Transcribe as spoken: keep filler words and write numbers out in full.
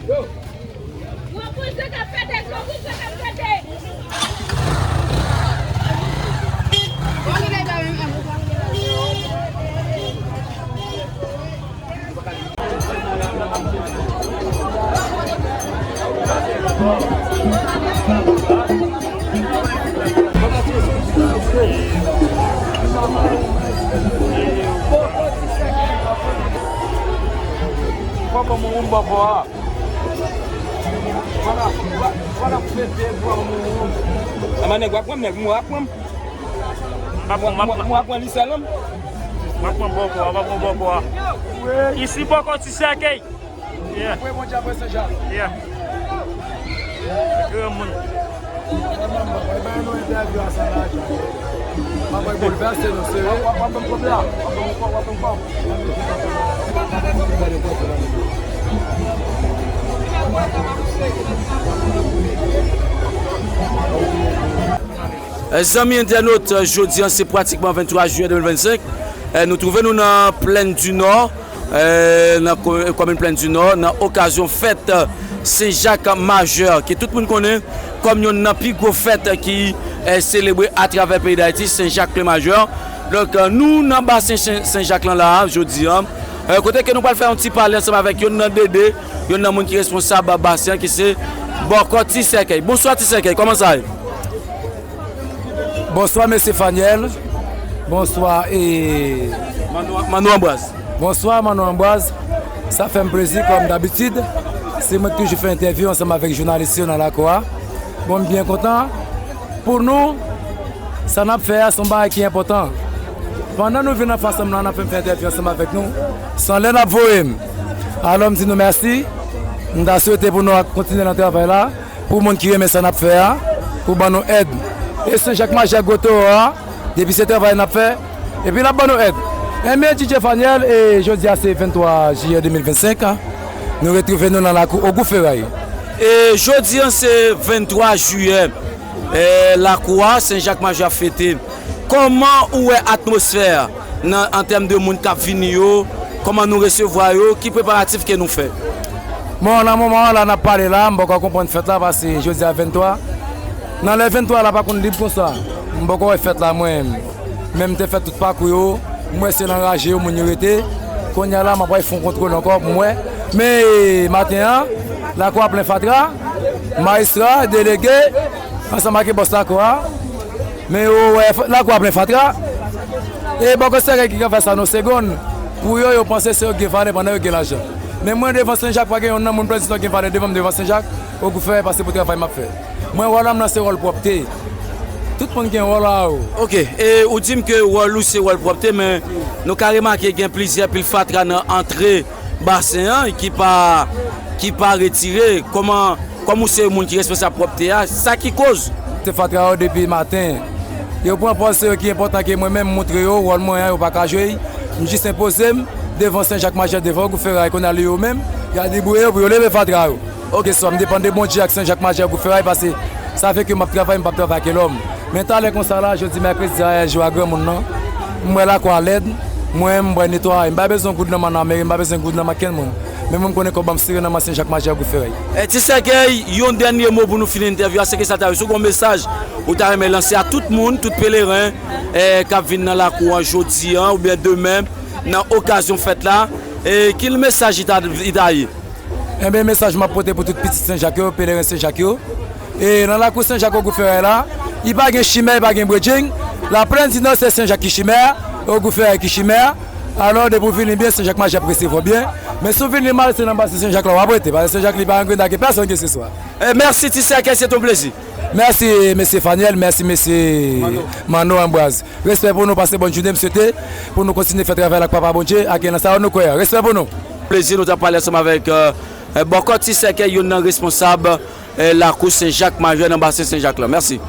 Gwo koze k ap fete, gwo koze k ap fete. Papa, mwen, mwen, papa. Vwala, vwala, vwala, fete, vwala, mwen, mwen. Ama nèg w ap pran m, nèg mwen w ap pran m. M ap pran, m ap pran. Mwen w ap pran li sèl, non? M ap pran bòkò a, m ap pran bòkò a. Isi bòkò ti sèkèy. Yeah. Mwen, Bondye apre Sen Jak. Yeah. Granmoun. Eh, zanmi entènot, eh, jodi an se pratikman venntwa jiyè de mil vennsenk. Eh, nou twouve nou nan Plèn di Nò, eh, nan ko-, komin Plèn di Nò, nan okazyon fèt, eh, Sen Jak Majè, ke tout moun konnen kòm yonn nan pi gwo fèt ki, eh, selebre atravè peyi Dayiti, Sen Jak Plen Majè. Donk, eh, nou nan basen Sen, Sen Jak lan la a, jodi an, eh, kote ke nou pral fè yon ti pale ansanm avèk yonn nan dede, yonn nan moun ki responsab basen an, ki se Bòkò Ti Sèkèy. Bonswa Ti Sèkèy, kòman sa ye? Bonswa, mesye Fanyèl. Bonswa, e Manno, Manno Anbwaz. Bonswa, Manno Anbwaz. Sa fè m plezi, kòm dabitid. Se mwen ki toujou fè entèvyou ansanm avèk jounalis yo nan lakou a. Bon, m byen kontan. Pou nou, sa n ap fè a, se yon bagay ki enpòtan. Pandan nou vin anfas m la, n ap fè m fè entèvyou ansanm avèk nou. Se anlè n ap voye m. Alò, m di nou mèsi. M ta swete pou nou kontinye nan travay la. Pou moun ki renmen sa n ap fè a, pou ban nou èd. E Sen Jak Majè gwo towo a, depi se travay n ap fè, epi l ap ban nou èd. Enben, D J Fanyèl, e jodi a se venntwa jiyè de mil vennsenk, nou retwouve nou nan lakou Ogou Feray. E jodi an se venntwa jiyè, e lakou a, Sen Jak Majè ap fete. Kòman ou wè atmosfè a nan, an tèm de moun k ap vini yo? Kòman nou resevwa yo? Ki preparatif ke nou fè? Bon, nan moman an la n ap pale la, m poko konprann fèt la, paske jodi a venntwa. Nan lè venntwa la pa konn lib konsa. M poko wè fèt la, mwen. Men m te fè tout pakou yo. M wè se nan raje yo moun yo rete. Kounye a la, m ap al fè yon kontwòl ankò pou m wè. Men maten an, lakou a plen fatra. Majistra, delege, ansanm ak bòs lakou a. Men yo wè f-, lakou a plen fatra. E bòkò sèkèy ki ka fè sa nan segonn. Pou yo, yo panse se yo ki gen valè pandan yo gen lajan. Men mwen, devan Sen Jak, pa gen yonn nan moun Plèdizon ki gen valè devan m, devan Sen Jak. Ogou Feray, pase pou travay m ap fè. Mwen, wòl an m nan se wòl pwòpte. Tout moun gen wòl a yo. Ok, e ou di m ke wòl ou se wòl pwòpte, men nou ka remake gen plizyè pil fatra nan antre basen an ki pa, ki pa retire. Kòman, kòm ou se moun ki responsab pwòpte a, sa ki koz? Se fatra yo depi maten. Yo pran pòz se yo ki enpòtan ke mwen menm m montre yo wòl mwen an, yo pa ka jwe. M jis enpoze m devan Sen Jak Majè, devan Ogou Feray, kounye a li yo menm, y a debouye yo pou yo leve fatra yo. Ok, so m depann de Bondye ak Sen Jak Majè, Ogou Feray, paske sa fè ke m ap travay, m p ap travay ak lòm. Men talè konsa la, jodi mèkredi, sa jou a granmoun nan. M wè lakou a lèd. Mwen, m pral netwaye. M pa bezwen goud nan men nan meri, m pa bezwen goud nan men kenn moun. Men mwen, m konnen kòb an m sere nan men Sen Jak Majè, Ogou Feray. E Ti Sèkèy, yon dènye mo pou nou fini entèvyou a, se ke sa ta ye. Si w gen yon mesaj ou ta renmen lanse a tout moun, tout peleren, e, k ap vin nan lakou an jodi an oubyen demen, nan okazyon fèt la, e, ki mesaj li ta, li ta ye? Enben, mesaj m ap pote pou tout pitit Sen Jak yo, peleren Sen Jak yo. E nan lakou Sen Jak Ogou Feray la, li pa gen chimè, li pa gen bredjing. Laplèn di Nò se Sen Jak ki chimè a, Ogou Feray ki chimè a. Alò, depi w vini byen, Sen Jak Majè ap resevwa w byen. Men si w vini mal, se nan basen Sen Jak la w ap rete. Paske Sen Jak li pa angrena ke pèsonn keseswa. E, mèsi, Ti Sèkèy, se te yon plezi. Mèsi, mesye Fanyèl, mèsi, mesye Manno Anbwaz. Respè pou nou, pase bòn jounen, m swete pou nou kontinye fè travay la ak Papa Bondye, ak nan sa nou kwè a. Respè pou nou. Plezi, nou t ap pale ansanm avèk, e, e, Bòkò Ti Sèkèy, youn nan responsab, e, lakou Sen Jak Majè nan basen Sen Jak lan. Mèsi.